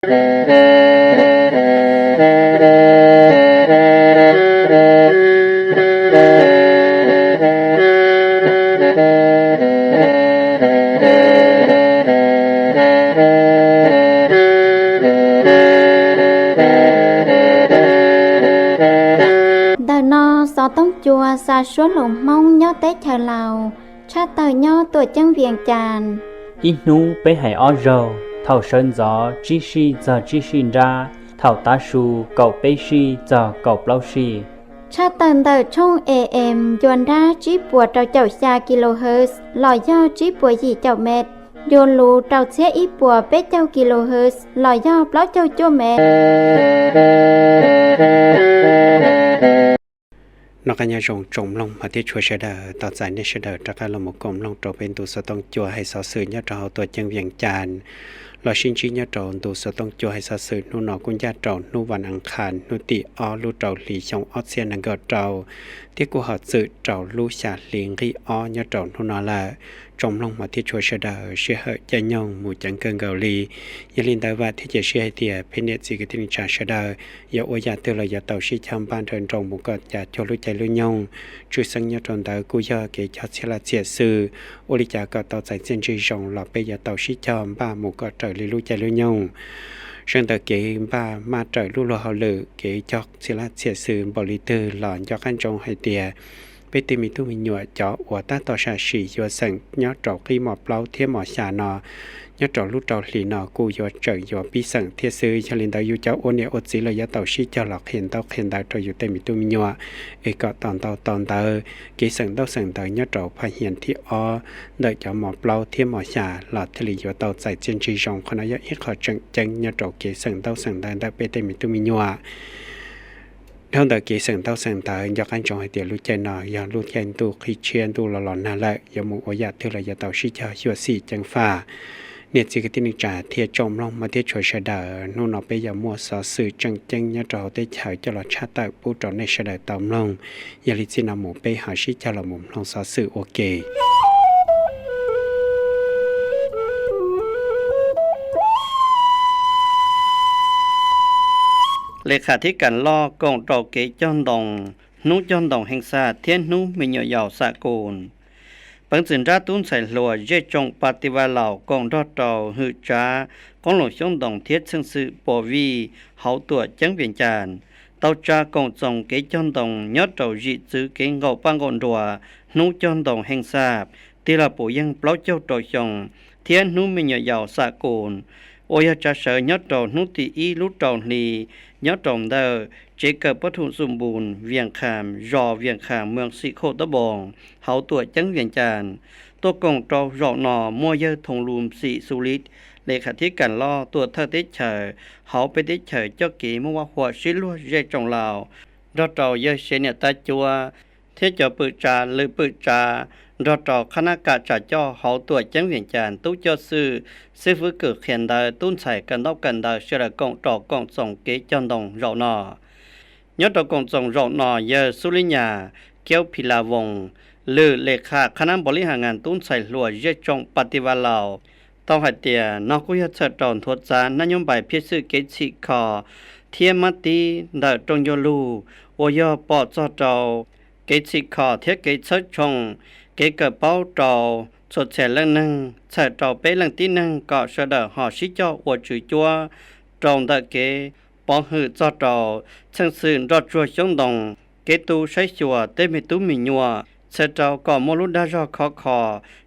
Ntawm no xov tooj cua xa suab hluas Hmoob nyob teb chaws Laus, tshaj tawm nyob Tuam Ceeb Vias Cas. Ib hnub peb hais ob zaug, thaum sawv ntxov tsib sij txog tsib sij nrab, thaum tav su kaum peb sij txog kaum plaub sij. Tshaj tawm ntawm tshooj A M ncua nrab tsib puas rau caum xya kilohertz los yog tsib puas yim caum mev, ncua luv rau txhiab ib puas peb caug kilohertz los yog plaub caug cuaj mev. Noj qab nyob zoo tsoom mloog hmov thiab tshua sawv daws, tos txais nej sawv daws rov qab los mus koom mloog rau peb ntu xov tooj cua hais xov xwm nyob rau hauv Tuam Ceeb Vias Cas los sib ntsib nyob rau ntu xov tooj cua hais xov xwm hnub no kuj ncaj rau hnub vas as khas hnub tim ob lub rau hli xyoo ob txhiab nees nkaum rau, thiab kuj ho txwm rau lub xya hli nqig ob nyob rau hnub no lawm. Tsoom mloog hmov thiab tshua sawv daws, sij hawm caij nyoog mus ceev kawg nkaus li. Yog li ntawd vam thiab cia siab hais tias peb niam txiv kwv tij neej tsa sawv daws yuav ua yam twg los yuav tau sib cog npaj nrawm nroos mus kom cas cuag lub caij lub nyoog. Tshwj xeeb nyob rau ntawd kuj yog kev cog txhiab laj txhiam xwm, ua li cas kom tau txais txiaj ntsig zoo los peb yuav tau sib cog npaj mus kom raws li lub caij lub nyoog. Sawv ntawm kev npaj maj raws lub luag hauj lwm kev cog txhiab laj txhiam xwm npaum li twg los nco qab ntsoov hais tias peb tej me tub me nyuam cov uas tab tom sam sim yuav xeem nyob rau qib mos plaub thiab mos xya no, nyob rau lub rau hlis no kuj yuav tsawm yuav pib xeem thiab xwb. Yog li ntawd yus cov ua niam ua txiv los yuav tau sib cog los qhia ntaub qhia ntawv rau yus tej me tub me nyuam es kom tau ntau tau ntawv. Kev xeem ntaub xeem ntawv nyob rau phaj hias thib ob ntawm cov mos plaub thiab mos xya los thiaj li yuav tau txais txiaj ntsig zoo. Qhov no yog ib qho tseem ceeb nyob rau kev xeem ntaub xeem ntawv ntawm peb tej me tub me nyuam. Dhau ntawm kev xeem ntaub xeem ntawv, nco qab ntsoov hais tias lub caij no yog lub caij ntuj qhib tshiab, ntuj los los nag lawm, yuav mus ua yam twg los yuav tau sib cog xyuam xim ceev faj. Niam txiv kwv tij neej tsa thiab tsoom mloog hmov thiab tshua sawv daws, hnub no peb yuav muaj xov xwm tseem ceeb nyob rau hauv teb chaws coj los tshaj tawm pub rau nej sawv daws tau mloog. Yog li txij no mus peb ho sib cog los mus mloog xov xwm ua ke. Leej kham thib kas loj koom rau kev cog ntoo, hnub cog ntoo hee xa thiab hnub me nyuam yaus xa kus. Peev xwm nrab tub ntxhais hluas zej tsoom Pas Tis Vas Laus koom nrog rau hwm tsav qoob loo xyoob ntoo thiab txheej xwm puas vij hauv tuam ceeb Vias Cas tau tsa koom txoos kev cog ntoo nyob rau zim txwv kev nqaum paj nqaum nruas hnub cog ntoo hee xa tig los puv yeej plaub caug rau xyoo thiab hnub me nyuam yaus xa kus, uas yog tsav sawv nyob rau hnub tim ib lub rau hli nyob rau ntawm tsev kawm pov thum Xum Npus, Vias Khas, zos Vias Khas, moos Xim Khauj Tob Npoos, hauv tuam ceeb Vias Cas. Tuaj koom rau zaum no muaj yawg Thoos Lus Xim Xu Lis, leej kham thib kas loj tuam thawj teb chaws hauv peb teb chaws coj kev muaj vaj huam sib luag zej tsoom Laus, nrog rau yawg Xev Niam Tab Cuab thiab cov pwm tsav lwm pwm tsav, nrog rau qhab nab kam tsa coj hauv tuam ceeb Vias Cas, tub coj xwm, xib fwb kws qhia ntawv, tub ntxhais kawm ntaub kawm ntawv sawv daws koom rau koom txoos kev cog ntoo zaum no. Nyob rau koom txoos zaum no yawg Xub Lib Nyas Kiaub Phis Las Voos, lwm leej kham qhab nab npaus li has ngas tub ntxhais hluas zej tsoom Pas Tis Vas Laus tau hais tias no kuj yog txhawm rau nthuav txav nab nyob npais phiaj xwm kev txhim kho thiab mab tib ntawm rooj ncauj lug uas yog pom txog rau kev txhim kho thiab kev txhawb tshooj, kev kawm paub rau txhua txhia leej neeg, txhawm rau peb leej tib neeg kom sawv daws ho sib coj ua tswv cuab rau ntawm kev pov hwm txog rau txheej xwm nroj tsuag xyoob ntoo, kev tu saib xyuas tej me tub me nyuam, txhawm rau kom muaj lub dag zog khov kho,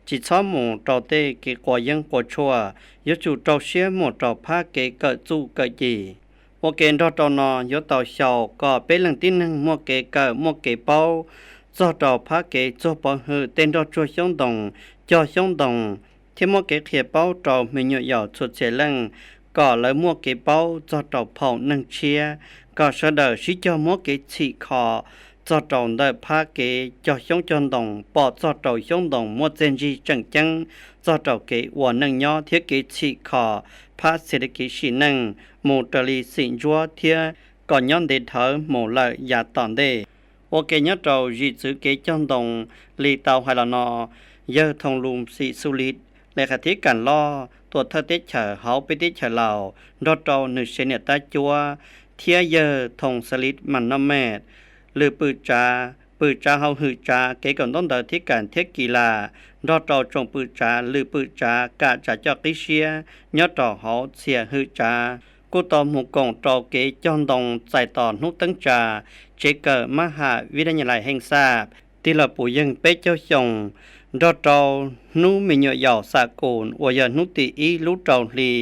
tsis txhob mus rau tej kev quav yeeb quav tshuaj, yuav tsum rau siab mus rau phab kev kawm txuj kawm ci. Ua ke nrog rau no yuav tau xyaum kom peb leej tib neeg muaj kev kawm muaj kev paub txog rau phab kev txuag pov hwm tej nroj tsuag xyoob ntoo, cog xyoob ntoo, thiab muab kev qhia paub rau me nyuam yaus txhua txhia leej kom lawv muaj kev paub txog rau phaum neeg tshiab, kom sawv daws sib cog muab kev txhim kho txog rau ntawm phab kev cog xyoob cog ntoo, pom txog rau xyoob ntoo muaj txiaj ntsig tseem ceeb txog rau kev ua neej nyob thiab kev txhim kho phab xev li kev sim neej mus raws li xim ntsuab thiab kom nyob ntev dhawv mus lawm yav tom ntej. Ua ke nyob rau zim txwv kev cog ntoo li tau hais los no, yawg Thoos Lus Xim Xu Lis, leej kham thib kas loj tuam thawj teb chaws hauv peb teb chaws Laus nrog rau nws sev niam tab cuab thiab yawg Thoo Xa Lis Mas Noj Mej, lwm pwm tsav, pwm tsav hauv hwm tsav kev kawm ntaub ntawv thiab kam thiab kis las, nrog rau tsoom pwm tsav, lwm pwm tsav kam tsav coj qib siab nyob rau hauv txhia hwm tsav, kuj tau mus koom rau kev cog ntoo txais tos hnub teeb tsa tsev kawm mab ham vib thab nyas lais heej xaj tig los puv yeeg peb caug xyoo, nrog rau hnub me nyuam yaus xam kus uas yog hnub tim ib lub rau hli,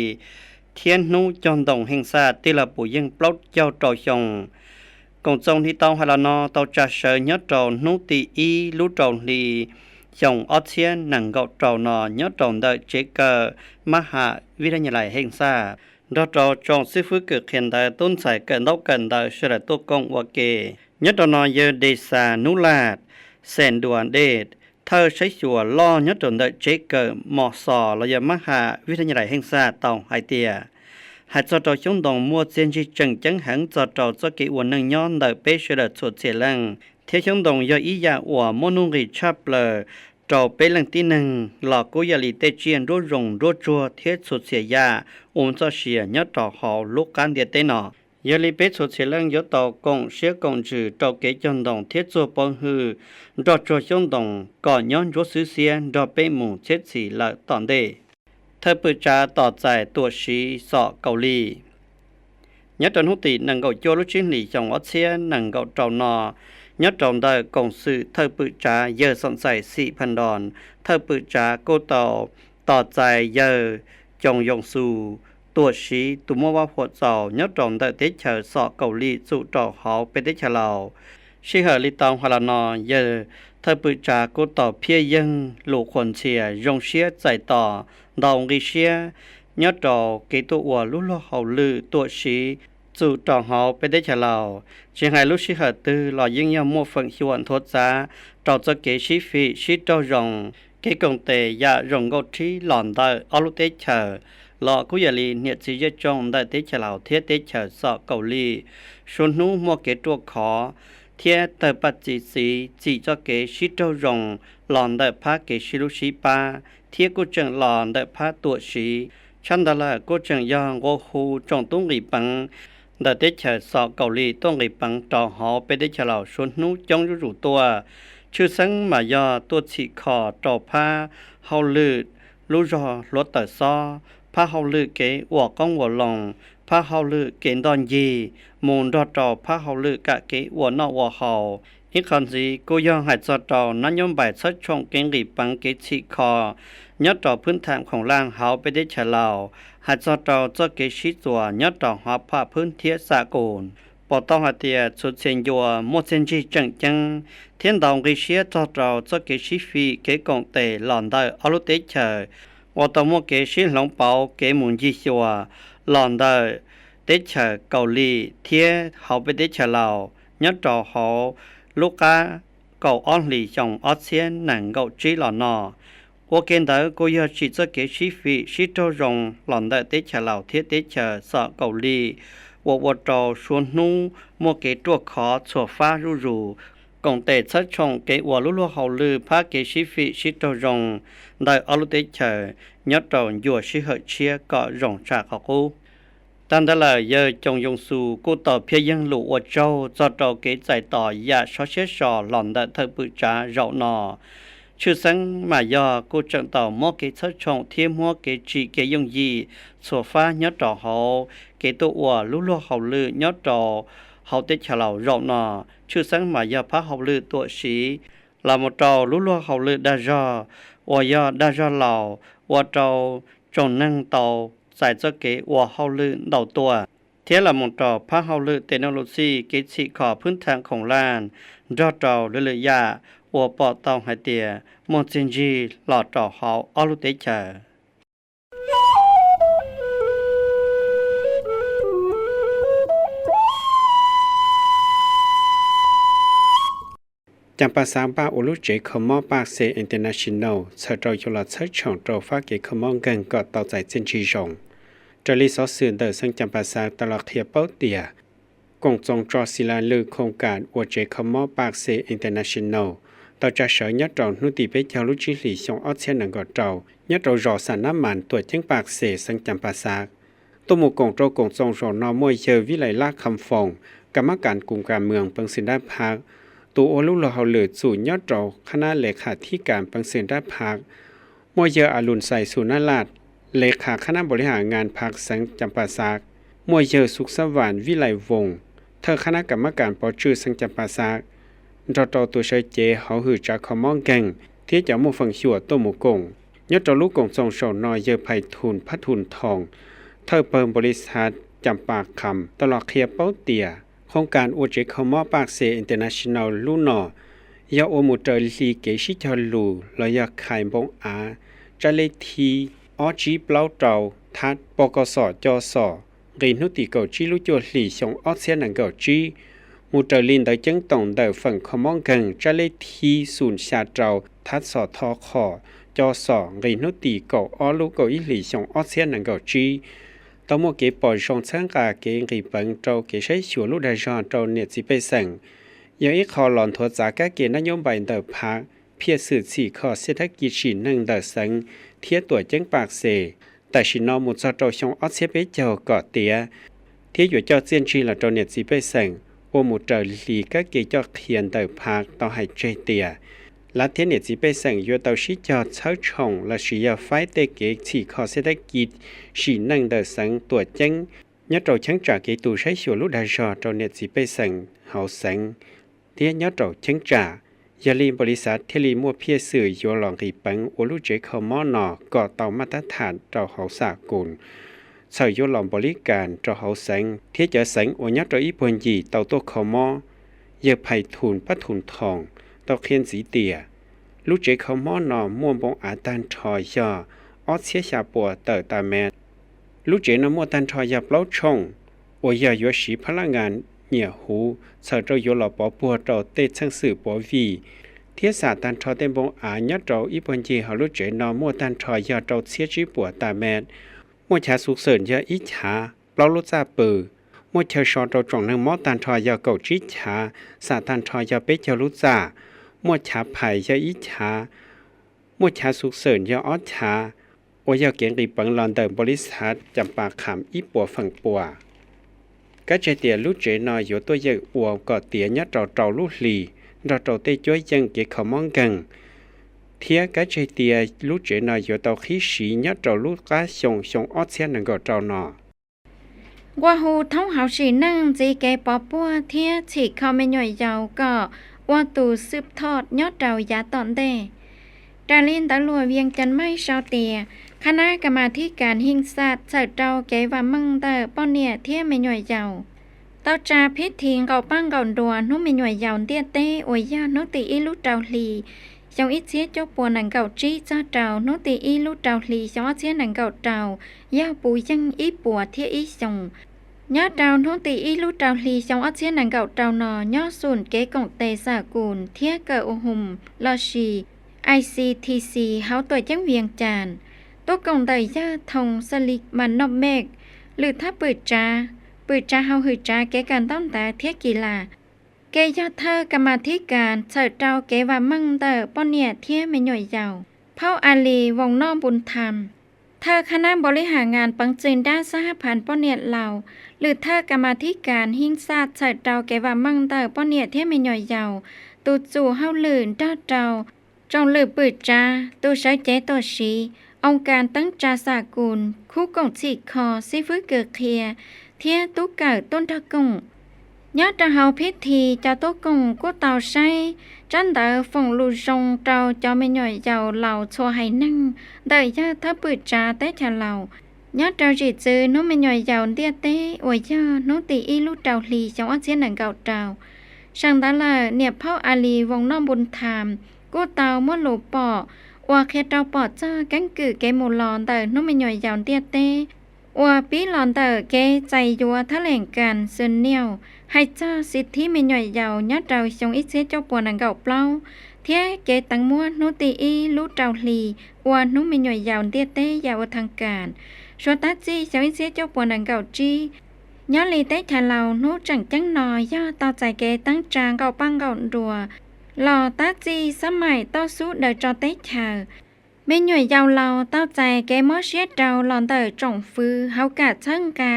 thiab hnub cog ntoo heej xaj tig los puv yeeg plaub caug rau xyoo. Koom txoos li tau hais los no tau tsa sawv nyob rau hnub tim ib lub rau hli xyoo ob txhiab nees nkaum rau no nyob rau ntawm tsev kawm mab ham vib thab nyas lais heej xaj, nrog rau tsoom xib fwb kws qhia ntawv, tub ntxhais kawm ntaub kawm ntawv sawv daws tuaj koom ua ke. Nyob rau no yawg Des Xas Nub Laj, xeem Duas Dej, thawj saib xyuas loj nyob rau ntawm tsev kawm mos xos los yog mab ham vib thab nyas lais heej xaj tau hais tias, hais txog rau xyoob ntoo muaj txiaj ntsig tseem ceeb heev txog rau txoj kev ua neej nyob ntawm peb sawv daws txhua txhia leej, thiab xyoob ntoo yog ib yam uas muaj nuj nqis tshaj plaws rau peb leej tib neeg los kuj yog li tej tsiaj nruab zoov nruab tsuag thiab txhua txhia yam ua txoj sia nyob rau hauv lub qab ntiaj teb no. Yog li peb txhua txhia leej yuav tau koom siab koom ntsws rau kev cog ntoo thiab txuag pov hwm nrog tsuag xyoob ntoo kom nyob ntsuab xwb xiab nrog peb mus txhiab txhis lawm tom ntej. Thawj pwm tsav tos txais tuam siv xom kaus lim. Nyob rau hnub tim nees nkaum cuaj lub tsib hlis xyoo ob txhiab nees nkaum rau no, nyob rau ntawm koom xwm thawj pwm tsav yawg Xom Ntxais Xim Pha Nroos, thawj pwm tsav kuj tau tos txais yawg Coos Yoo Xus tuam siv tus muaj vaj huam txaus nyob rau ntawm teb chaws xom kaus lim txum rau hauv peb teb chaws Laus. Sij hawm li tau hais los no, yawg thawj pwm tsav kuj tau phiaj yeeg lus qhuas ntxhias zoo siab txais tos ntau nqi siab nyob rau kev tuaj ua lub luag hauj lwm tuam siv txum rau hauv peb teb chaws Laus. Tsis hais lub sij hawm twg los yeej yog muaj feem xyuam nthuav txav rau txoj kev sib fim sib raug zoo, kev koom tes yam zoo nkauj rhib los ntawm ob lub teb chaws, los kuj yog li niam txiv zej tsoom ntawm teb chaws Laus thiab teb chaws xom kaus lim, suav hnub muaj kev ruaj khov thiab tawg paj txi txiv txim txoj kev sib raug zoo los ntawm phab kev sib hlub sib pab thiab kuj tseem los ntawm phab tuam siv. Tshaj ntawd lawm kuj tseem yog nqua hu tsoom tub nqis peev ntawm teb chaws xom kaus lim tuaj nqis peev rau hauv peb teb chaws Laus suav hnub coob zuj zus tuaj. Tshwj xeeb mas yog tuaj txhim kho rau phab hauj lwm lub zog hluav taws xob, phab hauj lwm kev ua qoob ua loo, phab hauj lwm kev ntoj ncig, mus nrog rau phab hauj lwm kam kev ua noj ua haus. Ib qho ntxiv kuj yog hais txog rau nab nyob npais txhawb tshoom kev nqis peev kev txhim kho nyob rau phwb tham khoom laj hauv peb teb chaws Laus, hais txog rau txoj kev sib txuas nyob rau hauv phaj phwb thiab xam kus, pom tau hais tias txhua txhia ncua muaj txiaj ntsig tseem ceeb thiab ntau nqi siab txog rau txoj kev sib fim kev koom tes los ntawm ob lub teb chaws, uas tau muaj kev sib hloov pauv kev mus ncig xyuas los ntawm teb chaws Kaus Lim thiab hauv peb teb chaws Laus nyob rau hauv lub qab kaum ob hlis xyoo ob txhiab nees nkaum tsib los no. Ua ke ntawd kuj yog tsim txoj kev sib fim sib raug zoo los ntawm teb chaws Laus thiab teb chaws xom Kaus Lim, uas ua rau suav hnub muaj kev ruaj khov txhua fab zuj zus, koom tes txhawb tshoom kev ua lub luag hauj lwm phab kev sib fim sib raug zoo ntawm ob lub teb chaws nyob rau ncua sij hawm tshiab kom zoo tshaj qhov qub. Tag ntawd lawm, yawg Coos Yoo Xus kuj tau phiaj yeeg lus ua tsaug txog rau kev txais tos yam sov siab so los ntawm thawj pwm tsav zaum no. Tshwj xeeb mas yog kuj tseem tau muab kev txhawb tshoom thiab muab kev tsim kev yooj yim txhua fab nyob rau hauv kev tuaj ua lub luag hauj lwm nyob rau hauv teb chaws Laus zaum no. Tshwj xeeb mas yog phab hauj lwm tuam siv los mus rau lub luag hauj lwm dag zog uas yog dag zog Laus, ua rau tsoom neeg tau txais txoj kev ua hauj lwm ntau tuaj, thiab los mus rau phab hauj lwm tes noj lus txij kev txhim kho phwb tham khoom laj nrog rau lwm lwm yam uas pom tau hais tias muaj txiaj ntsig los rau hauv ob lub teb chaws. Cam Paj Xav npaj ua lub tsev kho mob Paj Xe International txhawm rau xyuas los txhawb tshoom rau fab kev kho mob nkeeg kom tau txais txiaj ntsig zoo. Raws li xov xwm ntawm xeev Cam Paj Xav tau los qhia paub tias, koom txoos tso xis las lwm khoom kam ua tsev kho mob Paj Xe International tau tsa sawv nyob rau hnub tim peb caug lub tsib hlis xyoo ob txhiab nees nkaum rau nyob rau zos Xam Nab Mas tuam ceeb Paj Xes xeev Cas Pas Xav. Tuaj mus koom rau koom txoos zaum no muaj yawg Vib Lais Laj Kham Foom, kam mab kas kus kas moos peev xwm nrab phab, tus ua lub luag hauj lwm txum nyob rau qhab nab le khas thib kas peev xwm nrab phab, muaj yawg A Lus Xais Xus Nab Laj, le khas qhab nab npaum li has ngas phab xeev Cas Pas Xav, muaj yawg Xus Xab Vam Vib Lais Voos, thawj qhab nab kam mab kas pov tswj xeev Cas Pas Xav, nrog rau tus sawv cev hauv hwm tsav kho mob nkeeg thiab cov muaj feem xyuam tuaj mus koom. Nyob rau lub koom txoos zaum no yawg Phais Thum Phab Thum Thoos, thawj pawg npaum li xav Cas Pas Kham tau los qhia paub tias, khoom kas ua tsev kho mob Paj Xes International lub no yog ua mus raws li kev sib cog lus los yog khais npoo av tsab leb thib ob tsib plaub rau thab pos kos xom co xom nqis hnub tim kaum tsib lub cuaj hlis xyoo ob txhiab nees nkaum tsib, mus raws li ntawv ceeb toom ntawm feem kho mob nkeeg tsab leb thib xum xya rau thab xom tho khom co xom nqis hnub tim kaum ob lub kaum ib hlis xyoo ob txhiab nees nkaum tsib, tau muaj kev pom zoo txhawb nqa kev nqis peev rau kev saib xyuas lub dag zog rau niam txiv pej xeem, yog ib qho los nthuav txav kab ke nab nyob npaim ntawm phav phiaj xwm txhim kho xej thab kis sim neej ntawm xeev thiab tuam ceeb Paj Xes tam sim no mus txog rau xyoo ob txhiab peb caug kom tiav, thiab yuav coj txiaj ntsig los rau niam txiv pej xeem ua mus raws li kab ke coj qhia ntawm phav tau hais tseg tias, lawv thiab niam txiv pej xeem yuav tau sib cog txhawb tshoom lossis yog faib tej kev txhim kho xej thab kis sim neej ntawm xeev tuam ceeb nyob rau cheeb tsam kev tu saib xyuas lub dag zog rau niam txiv pej xeem hauv xeev thiab nyob rau cheeb tsam. Yog li npaum li xav thiaj li muaj phiaj xwm yuav los nqis peev ua lub tsev kho mob no kom tau maj tab tham rau hauv xam kus, txhawm yuav los npaum li kas rau hauv xeev thiab cov xeev uas nyob rau ib puag ncig tau tuaj kho mob. Yawg Phais Thum Pab Thum Thoos tau qhia ntxiv tias, lub tsev kho mob no muaj npoo av tag nrho yog ob txhiab xya puas tawm tas mev. Lub tsev no muaj tag nrho yog plaub tshooj, uas yog yuav siv phab laj ngas nyiam huv txhawm rau yuav los pov puag rau tej txheej xwm pov vij, thiab xam tag nrho tej npoo av nyob rau ib puag ncig hauv lub tsev no muaj tag nrho yog rau txhiab tsib puas tas mev. Muaj chav xuv xwm yog ib chav plaub lub txaj pw, muaj chaw so rau tsoom neeg mob tag nrho yog kaum tsib chav, xam tag nrho yog peb caug lub txaj, muaj chav phais yog ib chav, muaj chav xuv xwm yog ob chav, uas yog kev nqis peev los ntawm npaum li xav Cas Pas Kham ib puas feem pua. Kab tseg tias lub tsev no yuav tuaj yeem ua kom tiav nyob rau rau lub hlis nrog rau tej cuab yeej kev kho mob nkeeg, thiab kab tseg tias lub tsev no yuav tau qhib siv nyob rau lub qab xyoo xyoo ob txhiab nees nkaum rau no. Nqua hu thoob hauv sim neej ntxiv kev pov puag thiab txhim kho me nyuam yaus kom ua tus xwb thoj nyob rau yav tom ntej. Raws li ntawv luam Vias Cas Maij sau tias, qhab nab kas mas thib kas His Xas txhawm rau kev vam meej ntawm poj niam thiab me nyuam yaus tau tsa phib thi nqaum paj nqaum nruas hnub me nyuam yaus ntiaj teb uas yog hnub tim ib lub rau hli xyoo ib txhiab cuaj puas nees nkaum tsib txog rau hnub tim ib lub rau hli xyoo ob txhiab nees nkaum rau, yog puv yeej ib puas thiab ib xyoos. Nyob rau hnub tim ib lub rau hli xyoo ob txhiab nees nkaum rau no nyob xum kev koom tes xam kus thiab kawm ua hum lossis I C T C hauv tuam ceeb Vias Cas, tuaj koom ntawm yawg Thoo Xa Lis Mas Noj Mej, lwm thawj pwm tsav, pwm tsav hauv hwm tsav kev kawm ntaub ntawv thiab kis las, ke yog thawj kas mas thib kas txhawm rau kev vam meej ntawm poj niam thiab me nyuam yaus, phauj A Lis Voos Noj Npus Tham, thawj qhab nab npaum li has ngas peev txwm nrab xab hab phav poj niam laus, lwm thawj kas mas thib kas His Xas txhawm rau kev vam meej ntawm poj niam thiab me nyuam yaus, tus txum hauj lwm nrog rau tsoom lwm pwm tsav, tus sawv cev tuam siv, oo kas teeb tsa xam kus, khub koom txhim kho, xib fwb kws qhia, thiab tub kawm tuaj nrog koom. Nyob rau hauv phib thi cov tuaj koom kuj tau saib tsab ntawv foom lus zoo rau cov me nyuam yaus laus txhua haiv neeg ntawm yawg thawj pwm tsav teb chaws laus nyob rau zim txwv hnub me nyuam yaus ntiaj teb uas yog hnub tim ib lub rau hli xyoo ob txhiab nees nkaum rau. Seem ntawd lawm niam phauj A Lis Voos Noj Npus Tham kuj tau muaj lus pom uas qhia rau pom txog keeb kwm kev mus los ntawm hnub me nyuam yaus ntiaj teb uas pib los ntawm kev txais yuav thab lees kas xws niaj hais txog xiv thib me nyuam yaus nyob rau xyoo ib txhiab cuaj puas nees nkaum plaub, thiab kev teev muab hnub tim ib lub rau hli ua hnub me nyuam yaus ntiaj teb yam ua thaj kas. Suav tab txij xyoo ib txhiab cuaj puas nees nkaum tsib, nyob li teb chaws laus hnub tseem ceeb no yog tau txais kev teeb tsa nqaum paj nqaum nruas los tab txij xab maim tauj xub daws tso teb chaws, me nyuam yaus laus tau txais kev mob siab rau los ntawm tsoom fwv hauv kam txhawb nqa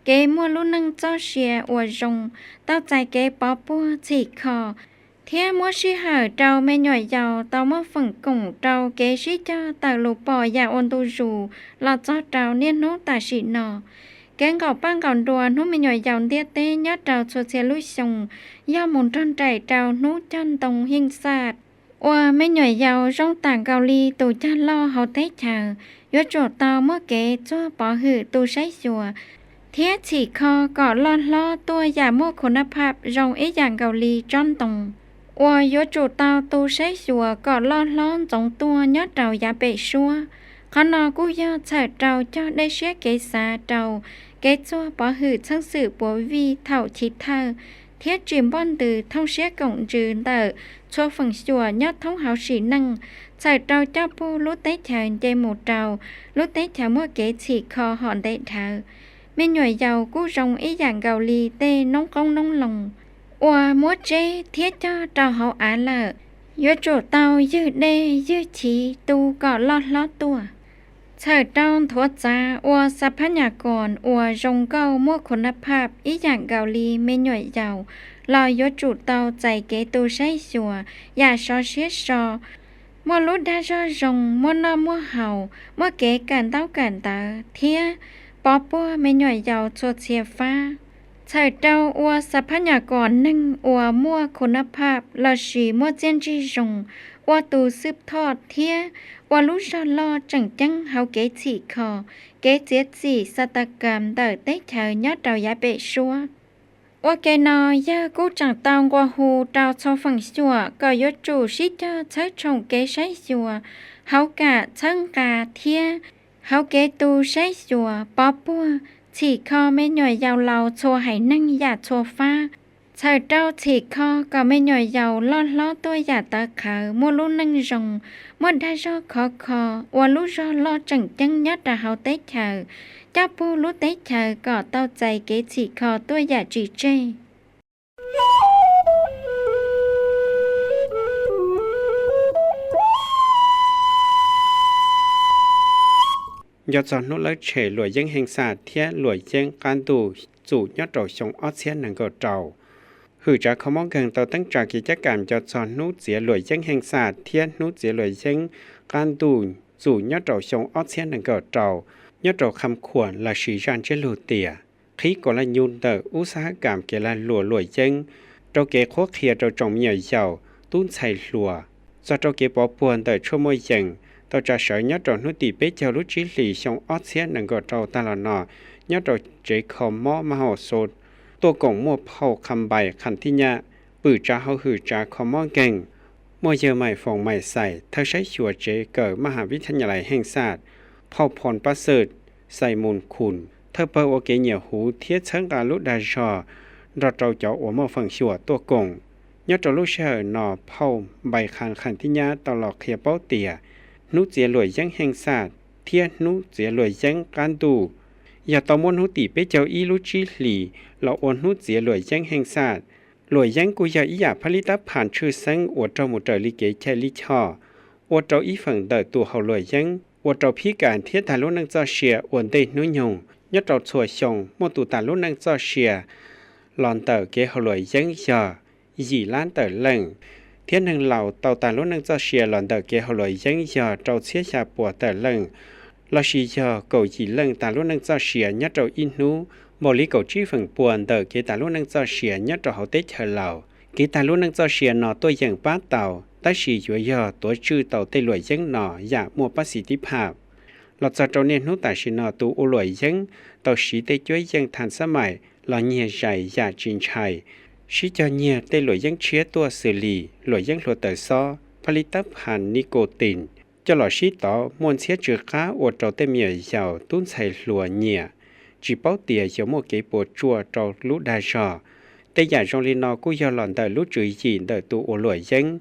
kev muaj lub neej txoj sia uas zoo, tau txais kev pov puag txhim kho, thiab muab sij hawm rau me nyuam yaus tau muaj feem koom rau kev sib cog tawm lus pom yam ua ntu zus los txog rau niaj hnub tam sim no. Kev nqaum paj nqaum nruas hnub me nyuam yaus ntiaj teb nyob rau txhua txhia lub xyoo yog mus nrog nraim rau hnub cog ntoo Heej Xaj uas me nyuam yaus zoo tam nkaus li tus cog loj hauv teb chaws, yuav tsum tau muaj kev txuag pov hwm tu saib xyuas thiab txhim kho kom loj hlob tuaj yam muaj khunab phaj zoo ib yam nkaus li tsob ntoo uas yuav tsum tau tu saib xyuas kom loj hlob ntxoov tuaj nyob rau yav pem suab. Qhov no kuj yog txhawm rau cog dej siab kev xav rau kev txuag pov hwm txheej xwm puav vij thaum chiv thawj thiab tsim npoj ntws thooj siab koom ntsws ntawm txhua feem xyuam nyob thoob hauv sim neej, txhawm rau coj puag lub teb chaws nce mus rau lub teb chaws muaj kev txhim kho hom ntev dhawv. Me nyuam yaus kuj zoo ib yam nkaus li tej noob qoob noob loo uas muab tseb thiab cog rau hauv av lawm, yuav tsum tau ywg dej ywg chiv tu kom loj hlob tuaj. Txhawm rau nthuav txav ua xab phab nyas koos uas zoo nkauj muaj khunab phaj ib yam nkaus li me nyuam yaus los yuav tsum tau txais kev tu saib xyuas yam sov siab so, muaj lub dag zog zoo, muaj noj muaj haus, muaj kev kawm ntaub kawm ntawv thiab pov puag me nyuam yaus txhua txhia fab. Txhawm rau ua xab phab nyas koos neeg uas muaj khunab phaj lossis muaj txiaj ntsig zoo, ua tus xwb thoj thiab ua lub zog loj tseem ceeb hauv kev txhim kho, kev txiav txim xav tas kas ntawm teb chaws nyob rau yav pem suab. Ua ke no, yawg kuj tseem tau nqua hu rau txhua feem xyuam kom yuav tsum sib cog txhawb tshoom kev saib xyuas hauv kam txhawb nqa thiab hauv kev tu saib xyuas pov puag txhim kho me nyuam yaus laus txhua haiv neeg yam txhua fab. Txhawm rau txhim kho kom me nyuam yaus loj hlob tuaj yam tawv qhawv, muaj lub neej zoo, muaj dag zog khov kho, ua lub zog loj tseem ceeb nyob rau hauv teb chaws, coj puag lub teb chaws kom tau txais kev txhim kho tuaj yam tsis tseg. Nco txog hnub lawv tshem luam yeeb Heej Xaj thiab luam yeeb qab ntuj txum nyob rau xyoo ob txhiab nees nkaum rau. Hwm tsav kho mob nkeeg tau teeb tsa kev cab kam nco txog hnub txiav luam yeeb Heej Xaj thiab hnub txiav luam yeeb qab ntuj txum nyob rau xyoo ob txhiab nees nkaum rau, nyob rau Kham Khuam lossis zaj ntsiab lus tias qhib kaus laj nyuj ntawm ub xab hab kam kev lag luam luam yeeb, rau kev qhuab qhia rau tsoom me nyuam yaus tub ntxhais hluas, txog rau kev pov puag ntawm tshuaj muaj yees tau tsa sawv nyob rau hnub tim peb caug lub tsib hlis xyoo ob txhiab nees nkaum rau tag los no, nyob rau tsev kho mob Maj Hau Xo, tuaj koom muaj phauj Kham Npais Kham Thib Nyab, pwm tsav hauj hwm tsav kho mob nkeeg, muaj yawg Maim Foom Maim Xais, thawj saib xyuas tsev kawm Maj Has Vib Thab Nyas Lais Heej Xaj, phauj Phoo Pab Xwm, Xais Mus Khum, thawj pawg ua kev nyiam huv thiab txhawb nqa lub dag zog, nrog rau cov uas muaj feem xyuam tuaj koom. Nyob rau lub sij hawm no, phauj Npais Kham Kham Thib Nyab tau los qhia paub tias hnub txiav luam yeeb Heej Xaj thiab hnub txiav luam yeeb qab ntuj yog tau muab hnub tim peb caug ib lub tsib hlis los ua hnub txiav luam yeeb Heej Xaj. Luam yeeb kuj yog ib yam phab lib tab phas tshwj xeeb uas raug mus raws li kev chais li choj, ua rau ib feem ntawm tus haus luam yeeb ua rau phib kas thiab tag lub neej txoj sia ua ntej hnub nyoog. Nyob rau txhua xyoo muaj tus tag lub neej txoj sia los ntawm kev haus luam yeeb yog yim lab tawm leej, thiab neeg laus tau tag lub neej txoj sia los ntawm kev haus luam yeeb yog rau txhiab xya puas tawm leej, lossis yog kaum yim leej tag lub neej txoj sia nyob rau ib hnub. Npaum li kaum tsib feem pua ntawm kev tag lub neej txoj sia nyob rau hauv teb chaws Laus. Kev tag lub neej txoj sia no tuaj yeem pab tau, tab sis yuav yog tuav tswj tau tej luam yeeb no yam muaj pab xis tib phaj. Los txog rau niaj hnub tam sim no tus ua luam yeeb tau siv tej cuab yeej thas xab maim los nyiag zais yam tsis ntshai, sib cog nyiag tej luam yeeb tshiab tuaj xws li luam yeeb hluav taws xob, phab lib tab phas nicotine, coj los sib tov muaj ntxhiab tsw qab ua rau tej me nyuam yaus tub ntxhais hluas nyiam, tsis paub tias yuav muaj kev puas tsuaj rau lub dag zog. Tej yam zoo li no kuj yog los ntawm lub tswv yim ntawm tus ua luam yeeb,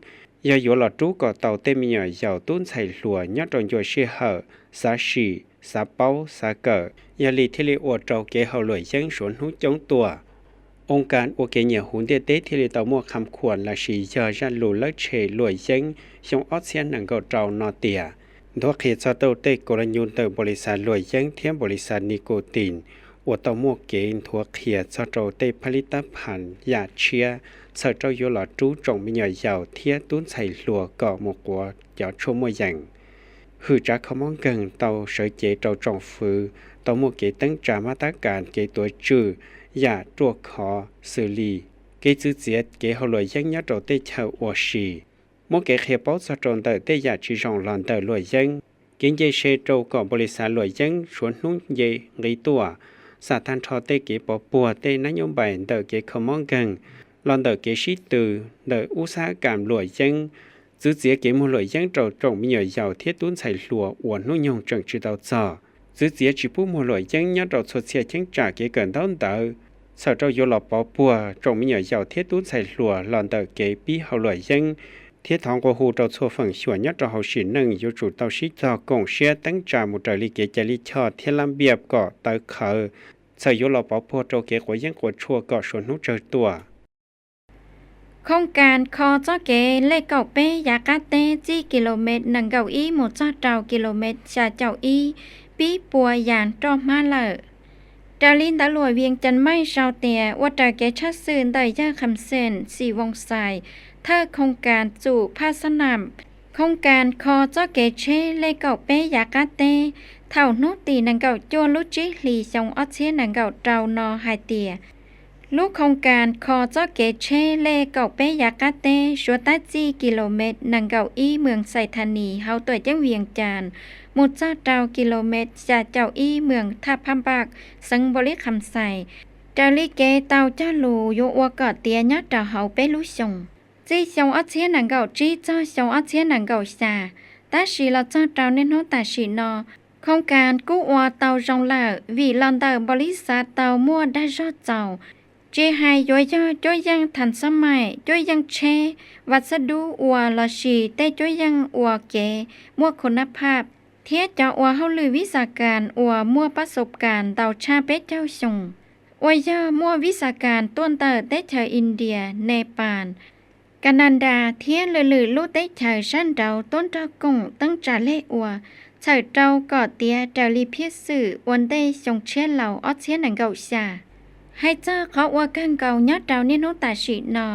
yog yuav los rub kom tau tej me nyuam yaus tub ntxhais hluas nyob rau ncua sij hawm xav sim, xav paub, xav kawm, yog li thiaj li ua rau kev haus luam yeeb suav hnub coob tuaj. Oos kas ua kev nyiam huv ntiaj teb thiaj li tau muaj qham khuam los sis yog zaj lus lawb tshem luam yeeb xyoo ob txhiab nees nkaum rau no tias nthuav qhia txog rau tej kaus laj nyuj ntawm npaum li xav luam yeeb thiab npaum li xav nicotine uas tau muaj kev nthuav qhia txog rau tej phab lib tab phas yam tshiab txhawm rau yuav los rub tsoom me nyuam yaus thiab tub ntxhais hluas kom mus quav cov tshuaj muaj yees. Hwm tsav kho mob nkeeg tau sawv cev rau tsoom fwv tau muaj kev teeb tsa mab tab kas kev tuav tswj yam ruaj khov xws li kev txwv txiav kev haus luam yeeb nyob rau tej chaw ua si, muab kev qhia paub txog rau ntawm tej yam tsis zoo los ntawm luam yeeb, kev nce se rau kom npaum li xav luam yeeb suav hnub nce nqi tuaj, xam tag nrho tej kev pov puag tej nab nyub npais ntawm kev kho mob nkeeg los ntawm kev sib tw ntawm ub xab kam luam yeeb, txwv txiav kev muag luam yeeb rau tsoom me nyuam yaus thiab tub ntxhais hluas uas hnub nyoog tseem tsis tau txog, txwv txiav tsis pub muag luam yeeb nyob rau txhua txhia cheeb tsam kev kawm ntaub ntawv, txhawm rau yuav los pov puag tsoom me nyuam yaus thiab tub ntxhais hluas los ntawm kev pib haus luam yeeb, thiab thov nqua hu rau txhua feem xyuam nyob rau hauv sim neej yuav tsum tau sib tog koom siab teeb tsa mus raws li kev cai lij choj thiab lab npiaj kom tawv qhawv, txhawm yuav los pov puag rau kev quav yeeb quav tshuaj kom suav hnub tsawg tuaj. Khooj kas kho txoj kev lej kaum peb yav qab teb txij kilomev nees nkaum ib mus txog rau kilomev xya caum ib pib pua yas roj hmab lawm. Raws li ntawv luam Vias Cas Mej sau tias ua raws kev tshaj xwm ntawm yawg Kham Xeem Xi Voos Xais, thawj khooj kas txum Phaj Xab Nam, khooj kas kho txoj kev tsheb lej kaum peb yav qab teb thaum hnub tim nees nkaum cuaj lub tsib hlis xyoo ob txhiab nees nkaum rau no hais tias lub khooj kas kho txoj kev tsheb lej kaum peb yav qab teb suav tab txij kilomev nees nkaum ib mwm Xais Thas Nis hauv tuam ceeb Vias Cas mus txog rau kilomev xya caum ib mwm Thaj Phab Npaj xeev Npaus Lis Kham Xais, raws li kev tau cog lus yuav ua kom tiav nyob rau hauv peb lub xyoos, txij xyoo ob txhiab nees nkaum tsib txog xyoo ob txhiab nees nkaum xya. Tab sis los txog rau niaj hnub tam sim no, khooj kas kuj ua tau zoo lawm vim los ntawm npaus lis xav tau muaj dag zog txaus, tsis hais yuav yog cuab yeej thas xab maim, cuab yeej tsheb, vas xab dub ua lossis tej cuab yeej ua kev muaj khu nab phaj, thiab cov ua hauj lwm vis xas kas uas muaj pab xov kas ntau tshaj peb caug xyoo, uas yog muaj vis xas kas tuaj ntawm teb chaws India, Nepal, Canada thiab lwm lwm lub teb chaws sab nraud tuaj nrog koom teeb tsa lej ua, txhawm rau kom tiav raws li phiaj xwm ua ntej xyoo tshiab laus ob txhiab nees nkaum xya. Hais txog qhov ua kawg nkaus nyob rau niaj hnub tam sim no,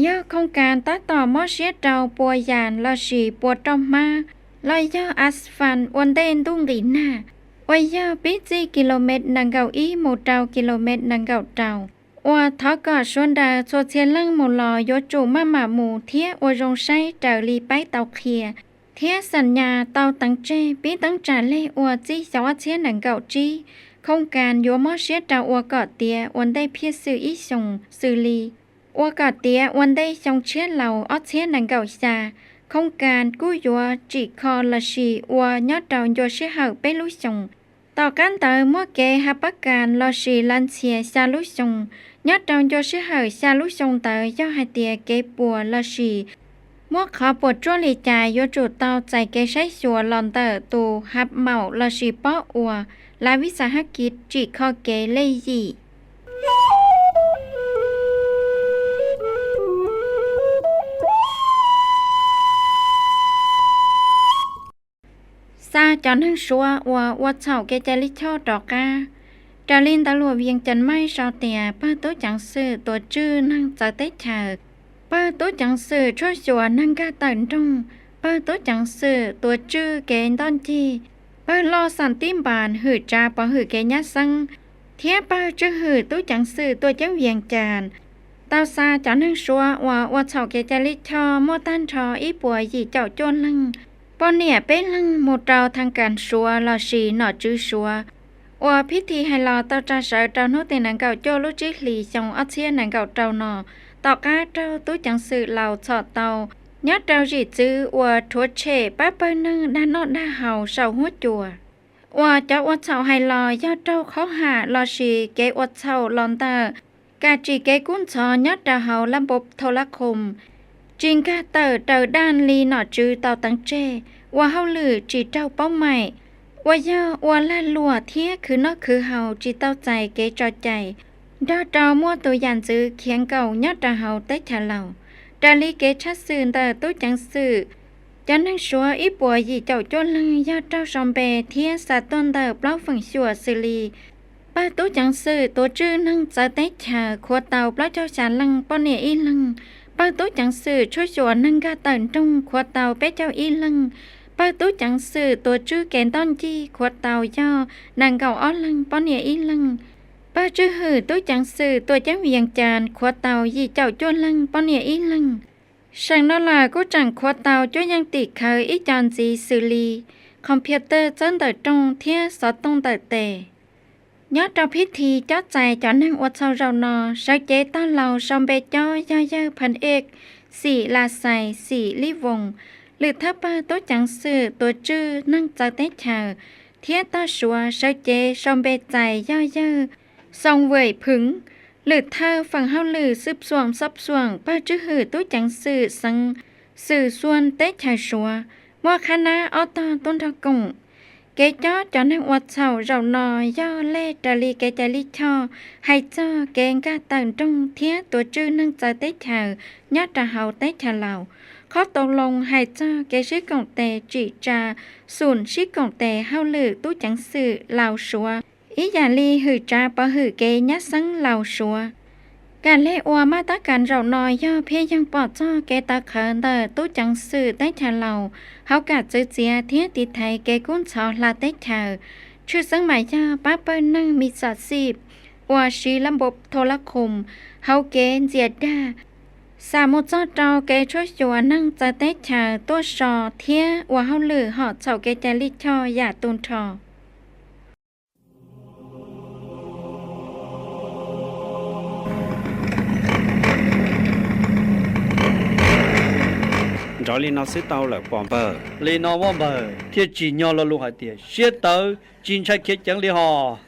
yog khooj kas tab tom mob siab rau pua yas lossis pua roj hmab, los yog asphalt ua ntej ntuj nqis nag, uas yog pib txij kilomev nees nkaum ib mus rau kilomev nees nkaum rau, uas thov kom suav nraws txhua txhia leej mus los yuav tsum maj mam mus thiab ua zoo saib raws li paib tau qhia thiab xam nyas tau teev tseg pib teeb tsa lej ua txij xyoo ob txhiab nees nkaum tsib. Khooj kas yuav mob siab rau ua kom tiav ua ntej phiaj xwm ib xyoos xws li ua kom tiav ua ntej xyoo tshiab laus ob txhiab nees nkaum xya. Khooj kas kuj yuav tsim kho lossis ua nyob rau ncua sij hawm peb lub xyoos. Tom qab ntawd muaj kev ha pab kas lossis lav ntxhias xya lub xyoos. Nyob rau ncua sij hawm xya lub xyoo ntawd yog hais tias kev puas lossis muaj qhov puas tsuaj li cas yuav tsum tau txais kev saib xyuas los ntawm tus ha maum lossis pob uas lav vis xas hab kiv tsim kho kev lej yim. Xa cov neeg Suav uas ua txhaum kev cai lij choj rov qab. Raws li ntawv luam Vias Cas Maij sau tias pawg tub ceev xwm tuav tswj neeg txawv teb chaws, pawg tub ceev xwm tshuaj xyuas neeg nkag tawm nroog, pawg tub ceev xwm tuav tswj kev ntoj ncig, pawg loj xam tib npas hwm tsav pov hwm kev nyab xeeb, thiab pawg tswj hwm tub ceev xwm tuaj ceeb Vias Cas tau xa cov neeg Suav uas ua txhaum kev cai lij choj muaj tag nrho ib puas yim caum cuaj leeg, poj niam peb leeg mus rau thaj kas Suav lossis nom tswv Suav, uas phib thi hais los tau tsa sawv rau hnub tim nees nkaum cuaj lub tsib hlis xyoo ob txhiab nees nkaum rau no, tom qab raug tub ceev xwm laus txhom tau nyob rau zim txwv uas rhuav tshem pab pawg neeg dag noj dag haus saum huab cua, uas cov ua txhaum hais los yog raug qhov ham lossis kev ua txhaum los ntawm kam tsim kev kub ntxhov nyob rau hauv laj npau thau laj khoom, tsis nkag tawm raws daj li nom tswv tau teev tseg, ua hauj lwm tsis raug paub maim, uas yog ua lag luam thiab khwv noj khwv haus tsis tau txais kev tso cai, nrog rau muaj tus yam ntxwv khiav nkaum nyob rau hauv teb chaws Laus. Raws li kev tshaj xwm ntawm tub ceev xwm, cov neeg Suav ib puas yim caum cuaj leeg yog raug sau npe thiab xa tuaj ntawm plaub feem xyuam xws li: pawg tub ceev xwm tuav tswj neeg txawv teb chaws khuav tau plaub caug xya leej poj niam ib leeg, pawg tub ceev xwm tshuaj xyuas neeg nkag tawm nroog khuav tau peb caug ib leeg, pawg tub ceev xwm tuav tswj kev ntoj ncig khuav tau yog nees nkaum ob leeg poj niam ib leeg, pawg tswj hwm tub ceev xwm tuam ceeb Vias Cas khuav tau yim caum cuaj leeg poj niam ib leeg. Seem no los kuj tseem khuav tau cuab yeej tim khawv ib co ntxiv xws li computer txawb ntawm rooj thiab xov tooj ntawm tes. Nyob rau phib thi cob txais cov neeg ua txhaum zaum no, sawv cev tog laus sau npe cob yog yawg Pheej Ej, xim Las Xais, xim Lib Voos, lwm thawj pawg tub ceev xwm tuav tswj neeg txawv teb chaws, thiab tog Suav sawv cev sau npe txais yog yawg Xoo Vam Pheej, lwm thawj feem hauj lwm xwb xuam xob xuam pawg tswj hwm tub ceev xwm xeev Xwm Xuam teb chaws Suav, muaj qhab nab ob tog tub nrog koom. Kev cob cov neeg ua txhaum zaum no yog lej raws li kev cai lij choj hais txog kev nkag tawm nroog thiab tuav tswj neeg txawv teb chaws nyob rau hauv teb chaws Laus. Qhov tau loo hais txog kev sib koom tes tsim tsa xum sib koom tes hauj lwm tub ceev xwm Laus Suav, ib yam li hwm tsav pov hwm kev nyab xeeb Laus Suav. Kam lej ua maj tab kas zaum no yog pheej yeej pom txog kev tawv qhawv ntawm tub ceev xwm teb chaws Laus hauv kam txwv txiav thiab tiv thaiv kev kub ntxhov hla teb chaws, tshwj xeeb mas yog pab pawg neeg mi xam xim uas siv lab npau tho lab khoom hauv kev ntxias dag, xam mus txog rau kev tshuaj xyuas neeg txawv teb chaws tuaj so thiab ua hauj lwm hom txhaum kev cai lij choj yam tu nrho. Nrov li no xwb tau lawm pom npawg. Li no muaj npawg thiaj tsim nyog lo lus hais tias siab tawv tsis ntshai khiav ceev li hos.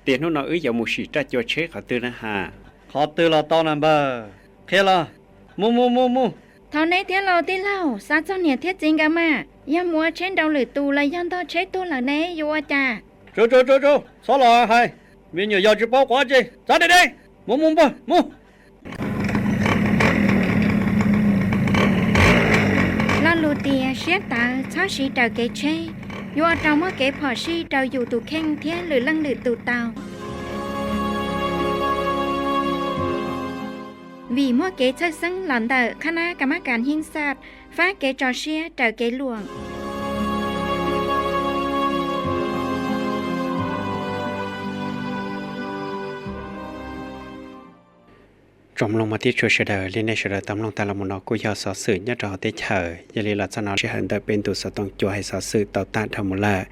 Tias hnub no wb yuav mus sim raj cua tsheb qhov twg na has? Qhov twg los tau na npawg, qhia los. Mus mus mus mus. Thov neb thiab lauj tij laug, xav txog niam thiab txiv nkawd mas, yog mus ua tsheb nrau lwm tus los yog ntog tsheb tuag lawm ne yuav ua cas? Tsuav tsuav tsuav tsuav, txhob los hais, me nyuam yog tsis paub quav tse, txav deb deb, mus mus npawg mus. Lo lus tias siab tawv txhob siv raws kev tsheb, yuav ua rau muaj kev phom sij rau yus tus kheej thiab lwm leej lwm tus tau. Vim muaj kev txhawj xeeb los ntawm qhab nab ka mab kas hib xaj, fab kev tso siab raws kev luam. Tsoom mloog mog thiab tshua sawv daws, li nej sawv daws tau mloog tas los mus no kuj yog xov xwm nyob rau hauv teb chaws. Yog li los txog no sij hawm ntawm peb ntu xov tooj cua hais xov xwm tau tag dhau mus lawm.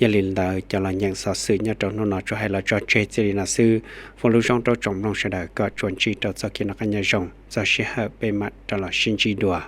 Yog li ntawd cov los nyeem xov xwm nyob rau hnub no tsuas hais los tso tseg txij li no xwb. Foom lub zoo rau tsoom mloog sawv daws kom tsuas ntsib rau txoj kev noj qab nyob zoo, txog sij hawm peb mam rov los sib ntsib dua.